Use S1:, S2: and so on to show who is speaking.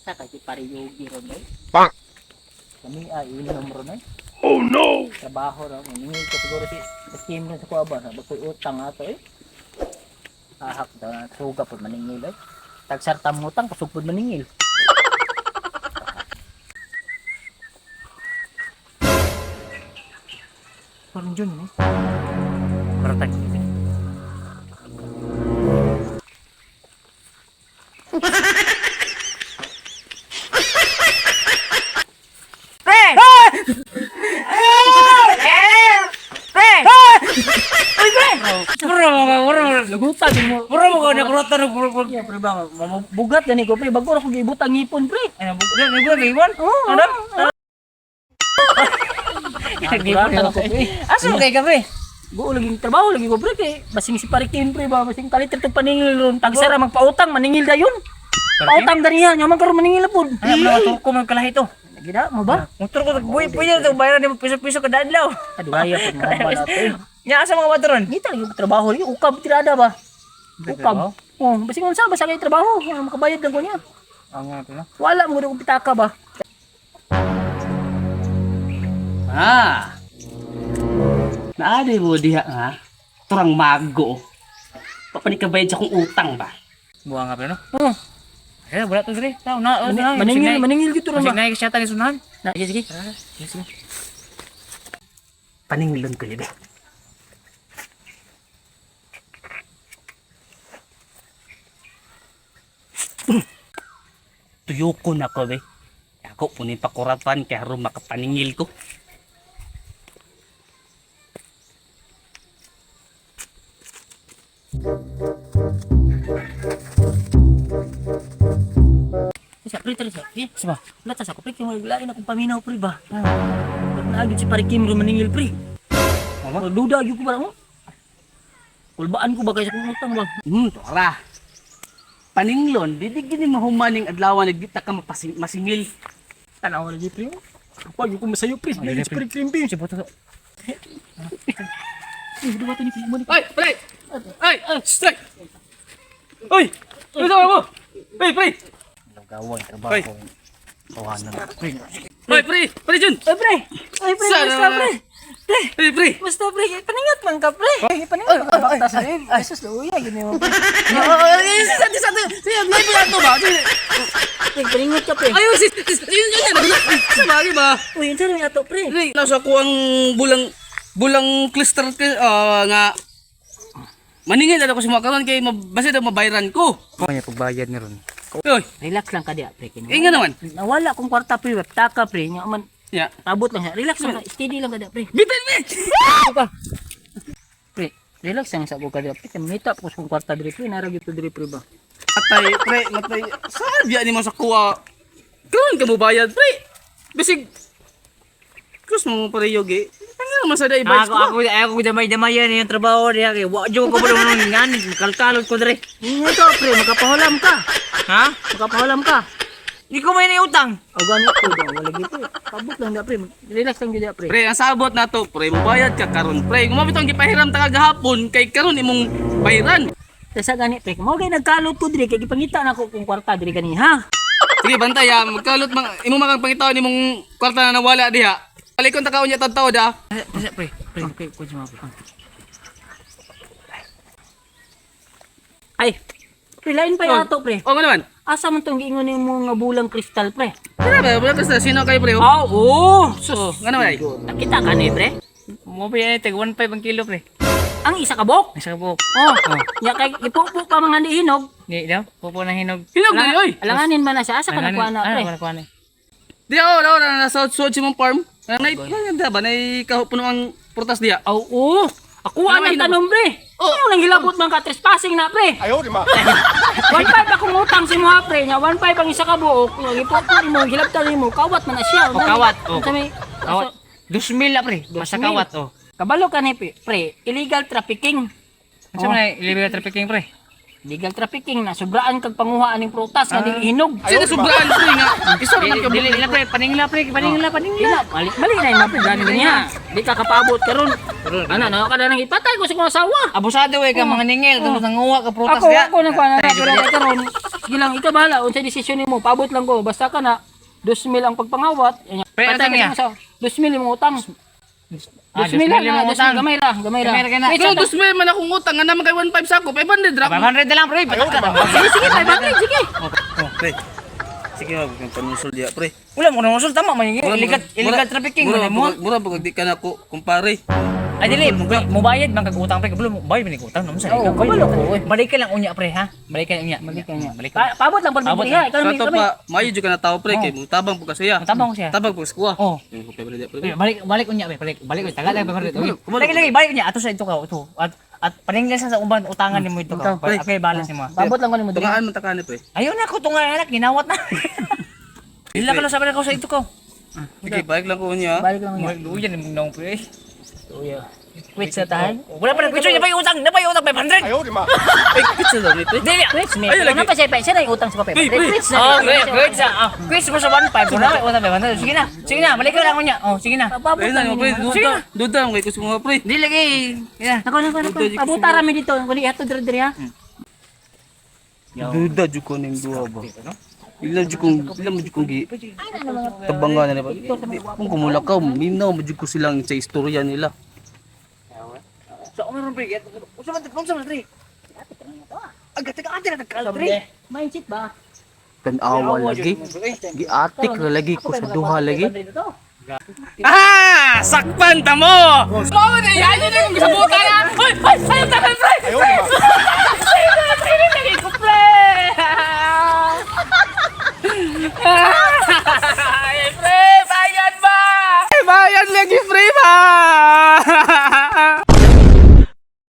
S1: Sa kay si Pariyogi ron eh.
S2: Pak!
S1: Kami ay inom ron eh.
S2: Oh no!
S1: Trabaho ron. Maningil ko siguro si scheme ron sa kuha ba. Bakoy utang ato eh. Ahak daw na suga po maningil eh. Tagsartam utang kusog po maningil. Parang dyan eh.
S3: Parang tag.
S4: Pre! Pre!
S1: Uy, pre!
S3: Mura mo ka, mura mo.
S1: Lagutan mo.
S3: Mura mo ka, nakuratan na mura mo.
S1: Yeah, pre ba, mabugat gani ko pre. Bago ra ko giibot ang ngipon pre.
S3: Ay, nabugat, nabugat, iwan.
S1: Oo.
S3: Ano?
S1: Nagkuratan ako pre.
S4: Asa mo kay ka, pre?
S1: Go lagi trabaho lagi ko pre kay basing si Parikin pre ba basing kalit ito paningil ron tagsara magpautang maningil dayon. Pautang ganiha nya man karon maningil na pud.
S3: Ano, wala turko man kalahi to.
S1: Gina mo ba?
S4: Motor ko, buhay po yun. Bayaran ni mo piso-piso kada adlaw.
S1: Adwaya pud mo ba nato.
S4: Nya, asa mga ron?
S1: Ngita lagi ko trabaho lagi ukab tirada ba. Ukab. Oh, basing unsa ba sa kay trabaho, makabayad lang ko niya.
S3: Ang nga to, no?
S1: Wala mo gud pitaka ba.
S5: Ah. Naaday mo diha nga. Turang mago. Papanikabayad sa kong utang ba?
S3: Buha nga pre, no?
S1: Oh,
S3: Eh, wala to dire. Tao na, na.
S1: maningil maningil gito ron ba.
S3: Masig na siya tani sunahan.
S1: Na, sige sige.
S5: Paninglon ko yun eh. Tuyo ko na ko eh. Ako punin pakuratan kaya harum makapaningil ko.
S1: Sa pre tara sa. Eh,
S3: Saba.
S1: wala ta sa ko pre kay wala na akong paminaw pre ba. Naagid si Parikim ron maningil pre.
S5: Ano?
S1: Duda gyud ko ba mo? Kulbaan ko ba kay sa kong utang ba?
S5: Tora. Paninglon, di di gini mahumaning adlaw nagdita ka masingil.
S1: Tanaw lagi pre. Wag ko masayo pre. Ay, si Parikim pre.
S3: Siya to.
S1: Ay, duwa ni pre mo ni.
S5: Ay, pre! Ay, strike! Uy! Ano sa mo? Ay, pre!
S3: Gawang trabaho.
S5: Ay.
S3: Kawanan.
S5: Ay, pre! Pre, Jun!
S1: Ay pre. Ay pre,
S5: Sana
S1: basta pre. Pre,
S5: Ay, pre!
S1: basta pre, paningat man ka pre. Ay, paningat man ka bakta sa eh. Jesus luya gini mo. pre.
S5: Sante, sante! Sige, live na ito ba?
S1: Pre, paningat ka pre.
S5: Ayun, sis! Sis! Yun, yun, yun! Sa bagay ba?
S1: Uy, unsa rin ato pre?
S5: Pre, nasa ko ang bulang bulang cluster nga maningil na ako sa mga karon kay basta daw mabayran ko.
S3: Kanya pagbayad ni ron.
S5: Uy,
S1: Relax lang ka diya pre. Kini.
S5: inga naman.
S1: Nawala kong kwarta pre, taka pre. Nya man
S5: Ya.
S1: tabot lang siya. Relax lang ka, steady lang ka diya pre.
S5: Bitin, bi!
S1: Ka. Pre, relax lang sa ko ka diya pre. Kay Mangita po sa kong kwarta diri pre, nara gyud to diri pre ba.
S5: Matay, pre, matay. Saan biya ni mo sa kuha? Karon ka mo bayad, pre. Bisig Cross mo mo pareho, ge. Ang naman sa day
S4: Ako, ako, ako, damay-damayan yung trabaho niya. Kay wa jud ko ba naman ngani, kalkalot ko dire.
S1: Ingat ka pre, makapahulam ka.
S4: Ha?
S1: Makapahulam ka.
S4: Di ko may utang.
S1: O gani ko ba, wala gyud pre. Tabot lang diya pre. Relax lang gyud diya pre.
S5: Pre, ang sabot na to, pre, mubayad ka karon, pre. Gumamit ang gipahiram ta kagahapon kay karon imong bayaran.
S1: Tesa gani pre, mo kay nagkalot ko diri kay gipangita na ko kung kwarta diri gani ha.
S5: Sige, bantay ha. Magkalot mga imong mga pangitaon imong kwarta na nawala diha. Palikon ta kaon niya tadtaw da.
S3: Pre, pre, pre, pre, ko siya pre.
S1: Ay, pre lain pa yato pre.
S5: O nga naman.
S1: Asa man tong giingon nimo nga bulang kristal pre?
S5: Wala ba? Wala ka sa sino kay pre? Oh,
S1: Ah, oo.
S5: oh nga naman ay.
S1: Nakita ka ni pre?
S3: Mo pa yan, tag 1.5 ang kilo pre.
S1: Ang isa ka buok.
S3: Isa ka buok.
S1: Oh, nya kay ipupo pa mga ni hinog.
S3: Di daw, pupo na hinog.
S5: Hinog na oy.
S1: Alanganin man na siya asa ka nakuha na pre.
S3: Ano, nakuha na.
S5: Di oh, na na sa sa mong farm. Nay, ganda ba nay kahupuno ang prutas diha.
S1: Oo. Ako
S5: Ano,
S1: ang
S5: hinog?
S1: tanong pre. Oh. Ano nang hilabot man ka trespassing na pre?
S2: Ayaw, di ma!
S1: 1.5 akong utang si mo pre. Nya 1.5 ang isa ka buok. Nya ipupo nimo hilabtan nimo kawat man na siya.
S3: Oh, kawat, oh.
S1: Unsa may-
S3: Kawat. 2,000 la pre. Basta kawat oh.
S1: Kabalo ka ni pre, illegal trafficking.
S3: Unsa man ay illegal trafficking pre?
S1: Illegal trafficking na sobraan kag panguha aning prutas nga dili hinog.
S5: Sino sobraan pre nga? Isa ra man ka
S3: Dili nila pre, paningla pre, paningla, paningla.
S1: Mali, mali na yung mapit gani niya. Di ka kapaabot karon. Ana na ka na nang ipatay ko sa kong asawa.
S4: Abusado eh ka mga ningil kung nanguha ka prutas
S1: Ako
S4: diha.
S1: ako nang kuan na pero kay karon sige lang ikaw bahala unsay desisyon nimo. Paabot lang ko basta ka na 2,000 ang pagpangawat.
S3: Pre,
S1: Patay
S3: utang
S1: ka
S3: niya?
S1: sa asawa. 2,000 imong utang.
S3: Ah,
S1: 2,000 lang,
S3: 2,000 imong
S1: 2,000
S3: utang.
S1: gamay ra, gamay ra.
S3: Gamay ra kay na.
S1: Wait,
S5: Pero
S1: sa-
S5: 2,000 man akong utang nga naman kay 1.5 sako, 500 ra.
S3: 500 na lang pre.
S1: Sige, sige, 500, sige.
S5: Oh, pre. Sige ma, kung panusol diya pre.
S4: Wala mo nang tama man illegal illegal trafficking
S5: Mura
S4: man mo.
S5: mura pag di ka na ko kumpare.
S4: Ay dili, mubayad man kag utang pre, kabalo mo bayad man ni utang naman sa
S1: Oo, kabalo ko, oy.
S4: Balik ka lang unya pre ha. Balik ka lang unya.
S1: Balik ka niya.
S4: Balik ka.
S1: Paabot lang
S4: Paabot
S1: pag ha. Ikaw
S5: Sa
S1: naman
S5: to
S1: kami.
S5: pa, maayo jud ka na tao pre kay tabang po ka siya.
S4: Tabang ko siya.
S5: Tabang po sa kuha.
S4: Oh.
S5: Yung 500 diya, pre.
S4: Pre, balik balik unya pre, balik balik tagal lang 500.
S5: Kabalo, kabalo.
S4: Lagi lagi balik unya ato sa ito ka ito. At paningla sa uban utangan nimo ito ka.
S5: Pre.
S4: Okay, balance nimo.
S1: Paabot lang ko nimo diri.
S5: Tungaan man ta kani pre.
S4: Ayaw na ko tunga anak ginawat na. Dili ka lang sabi ko sa ito ko.
S5: Sige, balik lang ko niya.
S1: Balik lang niya.
S4: Luyan nimong naong pre.
S1: Uya. Quit sa tahan.
S4: Wala pa nagkwitso, napay utang, napay utang 500.
S5: Ay, pizza daw ni pre.
S4: Dili.
S1: Quits me.
S5: Ayun, lagi.
S1: Ano pa siya pa? Siya na yung utang sa papel.
S5: Pre, pre.
S1: Quits na.
S4: Oh, great, great sa. Ah, quiz mo sa 15, wala pa utang 500. Sige na. Sige na, balik ka lang unya. Oh, sige na.
S1: Paabot
S5: Ayun na
S1: lang
S5: pre,
S1: nimo.
S5: duda. Duda ang kay ko mga pre.
S4: Dili lagi. Sige na.
S1: Nako, nako, nako. Pabuta rami dito. Kuni ato diri diri ha.
S5: Duda jud ko ning duha ba. Ila jud kong ila mo jud kong gi tabangan na ba. Kung kumulakaw, minaw mo jud ko silang sa istorya nila.
S4: So, meron pre. Unsa man unsa man pre? Aga taga ate na tagkal pre.
S1: Mindset ba?
S5: Tan-awa lagi. Giatik ra lagi ko sa duha lagi.
S3: Ah, sakpan ta mo. Mao na yayo na kung sabutan na. Hoy, hoy, sayo ta pre. Pre, pre.